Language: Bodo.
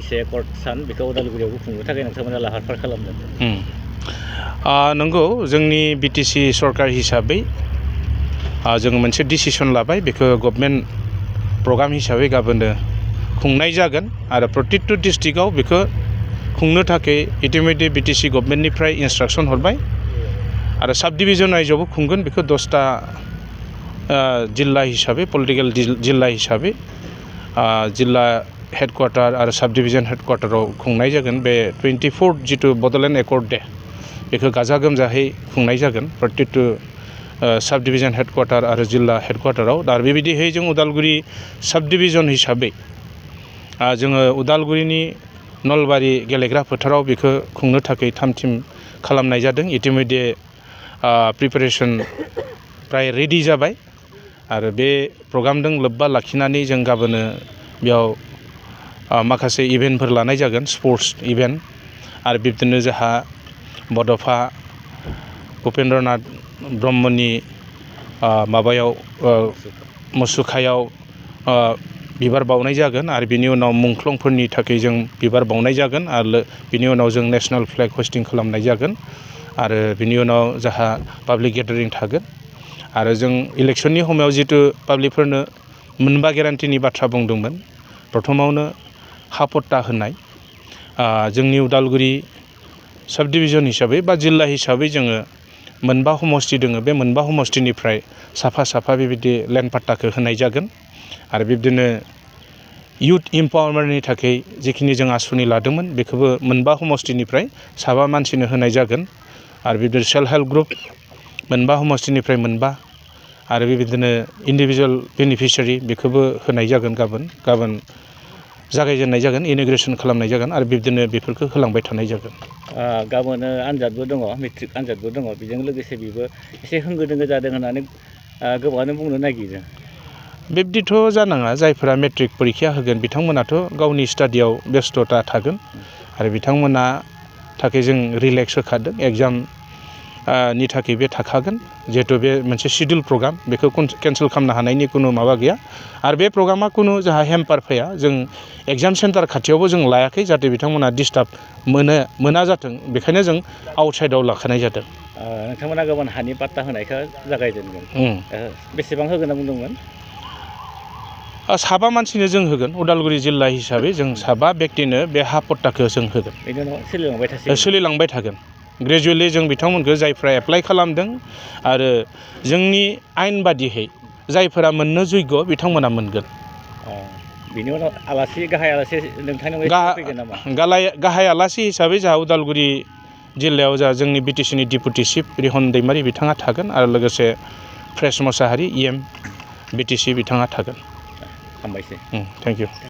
11 एकड़ सान बेखौ उदालगुरियावबो खुंनो थाखाय नोंथांमोना लाहार फाहार खालामदों। नंगौ जोंनि बिटिसि सरकार हिसाबै जों मोनसे डिसिसन लाबाय बेखौ गभर्नमेन्ट प्रग्राम हिसाबै गाबोनो खुंनाय जागोन आरो प्रत्येकटा डिस्ट्रिक्टआव बेखौ खुंनो थाखाय इतिमध्य बिटिसि गभर्नमेन्टनिफ्राय इन्सट्राक्सन हरबाय आरो साब डिभिजन वाइजआवबो खुंगोन बेखौ 10टा जिल्ला हिसाबै पलिटिकेल जिल्ला हिसाबै जिल्ला हेडक्वार्टार आरो साब डिभिजन हेडक्वार्टाराव खुंनाय जागोन बे 24 जिथु बड'लेण्ड एकर्ड डे बेखौ गाजा गोमजायै खुंनाय जागोन प्रत्येकटा साब डिभिजन हेडक्वार्टार आरो जिल्ला हेडक्वार्टाराव दा बेबायदिहै जों उदालगुरि साब डिभिजन हिसाबै जोङो उदालगुरिनि नलबारि गेलेग्रा फोथाराव बेखौ खुंनो थाखाय थाम-थिम खालामनाय जादों। इतिमध्य प्रिपारेसन प्राय रेडि जाबाय आरो बे प्रग्रामजों लोब्बा लाखिनानै जों गाबोनो बेयाव माखासे इभेन्टफोर लानाय जागोन स्पर्ट्स इभेन्ट आरो बिब्दिनो जोंहा बड'फा उपेन्द्रनाथ ब्रह्मनि माबायाव मुसुखायाव बिबार बावनाय जागोन आरो बिनि उनाव मुंख्लंफोरनि थाखाय जों बिबार बावनाय जागोन आरो बिनि उनाव जों नेशनेल फ्लेग हस्टिं खालामनाय जागोन आरो बिनि उनाव जोंहा पाब्लिक गेदारिं थागोन आरो जों इलेक्सननि समाव जितु पाब्लिकफोरनो मोनबा गेरान्टिनि बाथ्रा बुंदोंमोन प्रथमावनो हा पट्टा होनाय जोंनि उदालगुरि साब डिभिजन हिसाबै बा जिल्ला हिसाबै जोङो मोनबा समस्ति दोङो बे मोनबा समस्तिनिफ्राय साफा बेबायदि लेन्ड पाट्टाखौ होनाय जागोन आरो बिब्दिनो इयुथ इम्पावारमेन्टनि थाखाय जिखिनि जों आसुनि लादोंमोन बेखौबो मोनबा समस्तिनिफ्राय साबा मानसिनो होनाय जागोन आरो बिब्दिनो सेल्फ हेल्प ग्रुप मोनबा समस्तिनिफ्राय मोनबा आरो बेबायदिनो इन्डिभिजुवेल बेनिफिसियारि बेखौबो होनाय जागोन गाबोन जागायजेननाय जागोन इन'ग्रेसन खालामनाय जागोन आरो बिब्दिनो बेफोरखौ होलांबाय थानाय जागोन। गाबोन आनजादबो दङ मेट्रिक आनजादबो दङ बेजों लोगोसे बेबो एसे होंगो दोंगो जादों होननानै गोबाङानो बुंनो नागिरो। बिब्दिथ' जानाङा जायफोरा मेट्रिक परिक्षा होगोन बिथांमोनाथ' गावनि स्टाडियाव बेस्थ'ता थागोन आरो बिथांमोना थाखाय जों रिलेक्स होखादों एग्जाम नि थाखाय बे थाखागोन जिहेतु बे मोनसे शिडिउल प्रग्राम बेखौ केन्सेल खालामनो हानायनि खुनु माबा गैया आरो बे प्रग्रामा खुनु जोंहा हेम्पार फैया जों एग्जाम सेन्टार खाथियावबो जों लायाखै जाहाथे बिथांमोना डिस्टार्ब मोना जाथों बेखायनो जों आउटसाइडआव लाखानाय जादों। नोंथांमोना गाबोन हानि पाट्टा होनायखौ जागायजेनगोन बेसेबां होगोन होनना बुंदोंमोन? साबा मानसिनो जों होगोन उदालगुरि जिल्ला हिसाबै जों साबा व्यक्तिनो बे हा पट्टाखौ जों होगोन। बेनि उनाव सोलिलांबाय थागोन ग्रेजुवेलि जों बिथांमोनखौ जायफ्रा एप्लाइ खालामदों आरो जोंनि आयेन बादिहै जायफोरा मोननो जग्य बिथांमोना मोनगोन। बिनि उनाव गाहाय आलासि नोंथांनाव फैगोन नामा? गाहाय आलासि हिसाबै जोंहा उदालगुरि जिल्लायाव जोंनि बिटिसिनि डिपुटि चिफ रिहन दैमारि बिथाङा थागोन आरो लोगोसे प्रेस मोसाहारि EM बिटिसि बिथाङा थागोन। हामबायसै। Thank you.